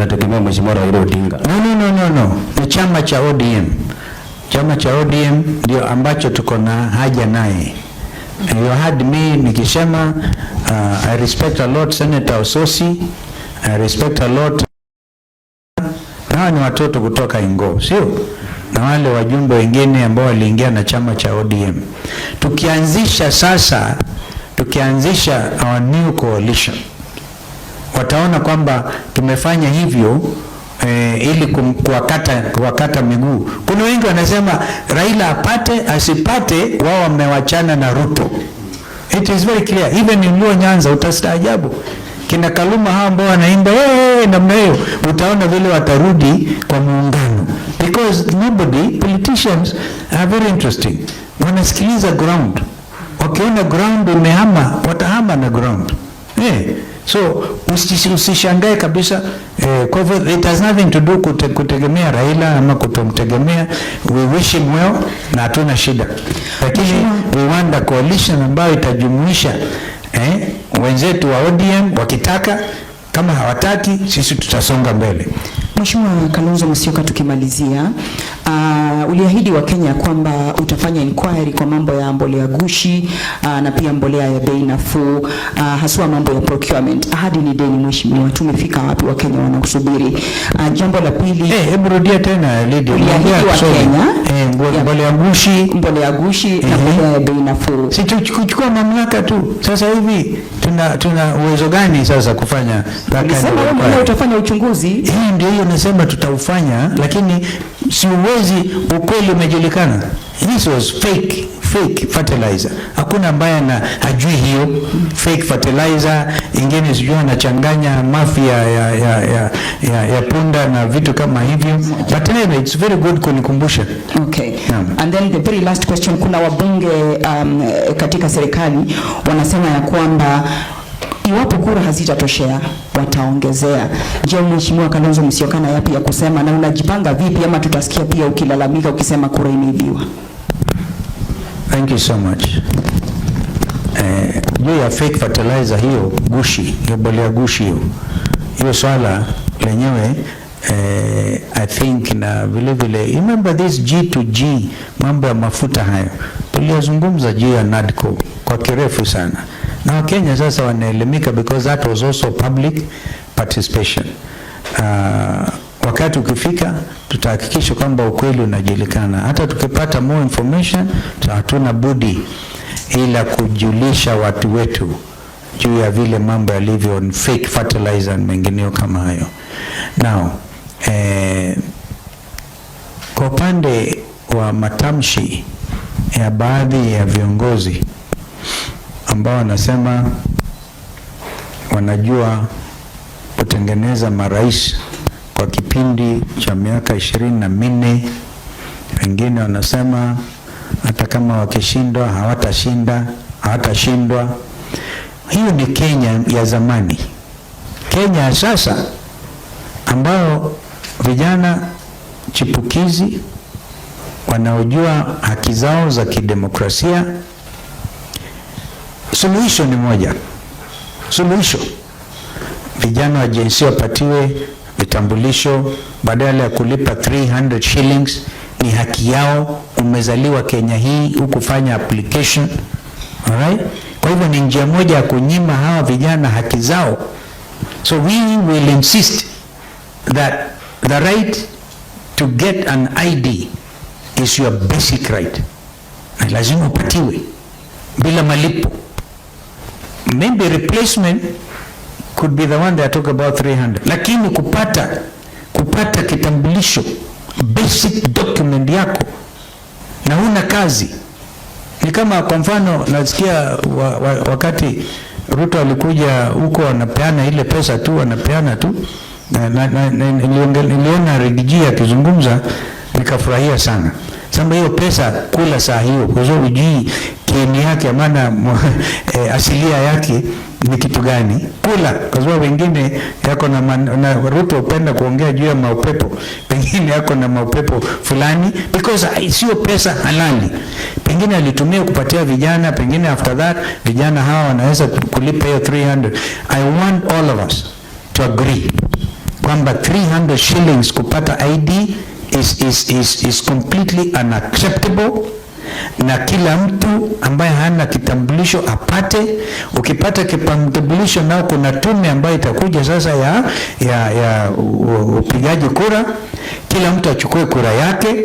Nategemea Mheshimiwa Raila Odinga. No. Ni chama cha ODM. Chama cha ODM ndio ambacho tuko na haja naye. You heard me nikisema I respect a lot Senator Osotsi, I respect a lot. Hawa ni watoto kutoka Ingo, sio? Na wale wajumbe wengine ambao waliingia na chama cha ODM. Tukianzisha sasa, tukianzisha our new coalition, wataona kwamba tumefanya hivyo ili kuwakata miguu. Kuna wengi wanasema Raila apate asipate, wao wamewachana na Ruto. It is very clear. Even in Luo Nyanza utastaajabu. Kina Kaluma hao ambao wanaimba hey, namna hiyo, utaona vile watarudi kwa muungano, because nobody, politicians are very interesting, wanasikiliza ground. Wakiona ground imehama, watahama na ground. So usishangae kabisa kwa hivyo it has nothing to do kutegemea Raila ama kutomtegemea. We wish him well na hatuna shida, lakini we want a coalition ambayo itajumuisha wenzetu wa ODM wakitaka, kama hawataki sisi tutasonga mbele. Mheshimiwa Kalonzo Musyoka, tukimalizia, uliahidi Wakenya kwamba utafanya inquiry kwa mambo ya mbolea gushi na pia mbolea ya bei nafuu, haswa mambo ya procurement. Ahadi ni deni, Mheshimiwa, tumefika wapi? Wakenya wanakusubiri. Jambo la pili, Hebu rudia tena, Lydia. Uliahidi Uliongea Wakenya Mbolea gushi. Mbolea gushi na mbolea ya bei nafuu. Si tuchukua mamlaka tu. Sasa hivi tuna uwezo gani sasa kufanya that kind of Ulisema wewe mwenyewe inquiry? Utafanya uchunguzi. Hii ndio hiyo nasema tutaufanya, lakini si uwezi, ukweli umejulikana. This was fake, fake fertilizer. Hakuna ambaye ana hajui hiyo fake fertilizer. Ingine sijui anachanganya mafia ya punda na vitu kama hivyo. But anyway, it's very good kunikumbusha. Okay. Naam. And then the very last question, kuna wabunge katika serikali wanasema ya kwamba iwapo kura hazitatoshea wataongezea. Je, Mheshimiwa Kalonzo Musyoka na yapi ya kusema na unajipanga vipi, ama tutasikia pia ukilalamika ukisema kura imeibiwa? Thank you so much. Juu ya fake fertilizer hiyo gushi, hiyo mbolea gushi hiyo, hiyo swala lenyewe I think na vile vile remember this G2G, mambo ya mafuta hayo tuliyozungumza juu ya NADCO kwa kirefu sana, na Wakenya sasa wanaelimika because that was also public participation. Wakati ukifika tutahakikisha kwamba ukweli unajulikana. Hata tukipata more information, hatuna budi ila kujulisha watu wetu juu ya vile mambo yalivyo on fake fertilizer na mengineo kama hayo. Now, kwa upande wa matamshi ya baadhi ya viongozi ambao wanasema wanajua kutengeneza marais kwa kipindi cha miaka 24, wengine wanasema hata kama wakishindwa hawatashinda, hawatashindwa. Hiyo ni Kenya ya zamani. Kenya ya sasa ambayo vijana chipukizi wanaojua haki zao za kidemokrasia, suluhisho ni moja. Suluhisho, vijana wa Gen Z wapatiwe vitambulisho badala ya kulipa 300 shillings. Ni haki yao. Umezaliwa Kenya hii, hukufanya application. Alright? Kwa hivyo ni njia moja ya kunyima hawa vijana haki zao. So we will insist that the right to get an ID is your basic right, na lazima upatiwe bila malipo. Maybe replacement could be the one that I talk about 300, lakini kupata kitambulisho, basic document yako, na huna kazi, ni kama kwa mfano nasikia wakati Ruto alikuja huko wanapeana ile pesa tu, wanapeana tu na niliona Riggy G akizungumza nikafurahia sana. Sema hiyo pesa kula saa hiyo, kwa sababu hujui kiini yake, maana asilia yake ni kitu gani. Kula kwa sababu wengine yako na Ruto hupenda kuongea juu ya maupepo, pengine yako na maupepo fulani because sio pesa halali, pengine alitumia kupatia vijana, pengine after that vijana hawa wanaweza kulipa hiyo 300. I want all of us to agree kwamba 300 shillings kupata ID is completely unacceptable, na kila mtu ambaye hana kitambulisho apate. Ukipata kitambulisho, nao kuna tume ambayo itakuja sasa ya upigaji kura, kila mtu achukue kura yake.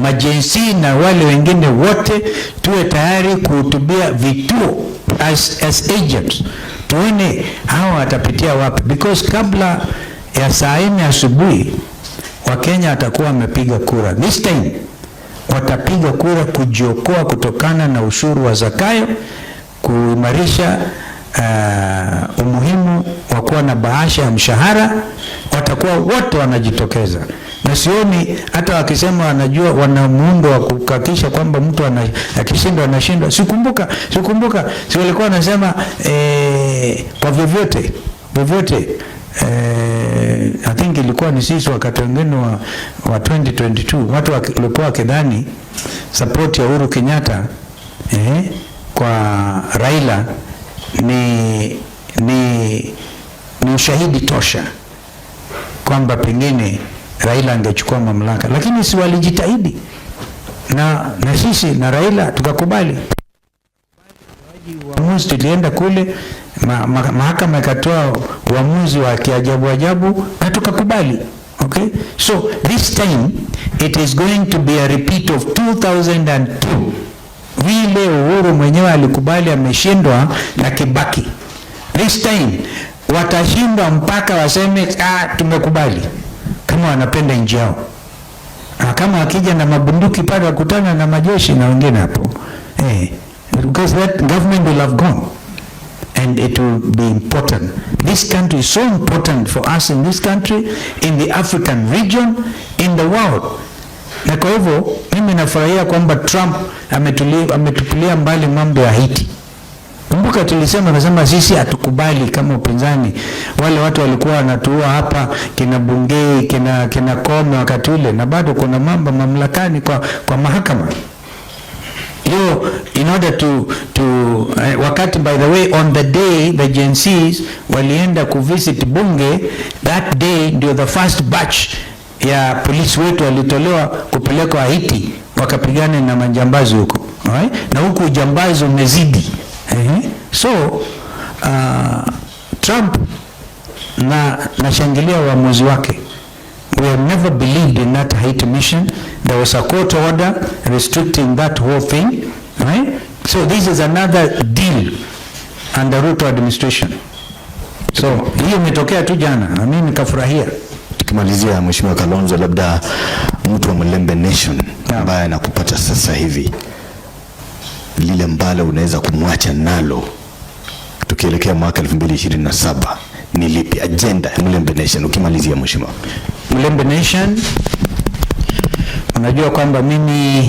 Ma-Gen Z na wale wengine wote tuwe tayari kuhutubia vituo as agents, tuone hawa watapitia wapi, because kabla ya saa 4 asubuhi Wakenya watakuwa wamepiga kura. This time watapiga kura kujiokoa kutokana na ushuru wa Zakayo, kuimarisha umuhimu wa kuwa na bahasha ya mshahara. Watakuwa wote wanajitokeza, na sioni hata wakisema wanajua wana muundo wa kuhakikisha kwamba mtu akishindwa anashindwa. Sikumbuka, si walikuwa wanasema kwa vyovyote vyovyote. I think ilikuwa ni sisi wakati wengine wa 2022 watu walikuwa wakidhani support ya Uhuru Kenyatta kwa Raila ni ushahidi tosha kwamba pengine Raila angechukua mamlaka, lakini si walijitahidi na sisi na Raila tukakubali uamuzi. Tulienda kule mahakama ikatoa uamuzi wa kiajabu ajabu na tukakubali. Okay, so this time it is going to be a repeat of 2002, vile Uhuru mwenyewe alikubali ameshindwa na Kibaki. This time watashindwa mpaka waseme, "Ah, tumekubali," kama wanapenda nchi yao. Na kama akija na mabunduki pale wakutana na majeshi na wengine hapo, because that government will have gone and it will be important. This country is so important for us in this country, in the African region, in the world. Na kwa hivyo mimi nafurahia kwamba Trump ametupilia mbali mambo ya Haiti. Kumbuka tulisema, nasema sisi hatukubali kama upinzani. Wale watu walikuwa wanatuua hapa, kina Bungei, kina Koome wakati ule, na bado kuna mambo mamlakani kwa mahakama leo in order to wakati, by the way, on the day the Gen Zs walienda kuvisit bunge, that day ndio the first batch ya polisi wetu walitolewa kupelekwa Haiti wakapigana na majambazi huko, alright? Na huku ujambazi umezidi. So Trump, na nashangilia uamuzi wake. We have never believed in that Haiti mission. There was a court order restricting that whole thing, right? So this is another deal under Ruto administration. So hiyo imetokea tu jana na mimi nikafurahia. Tukimalizia, Mheshimiwa Kalonzo, labda mtu wa Mulembe Nation ambaye anakupata sasa hivi, lile ambalo unaweza kumwacha nalo tukielekea mwaka 2027 ni lipi? Agenda ya Mulembe Nation ukimalizia, Mheshimiwa. Mulembe Nation, unajua kwamba mimi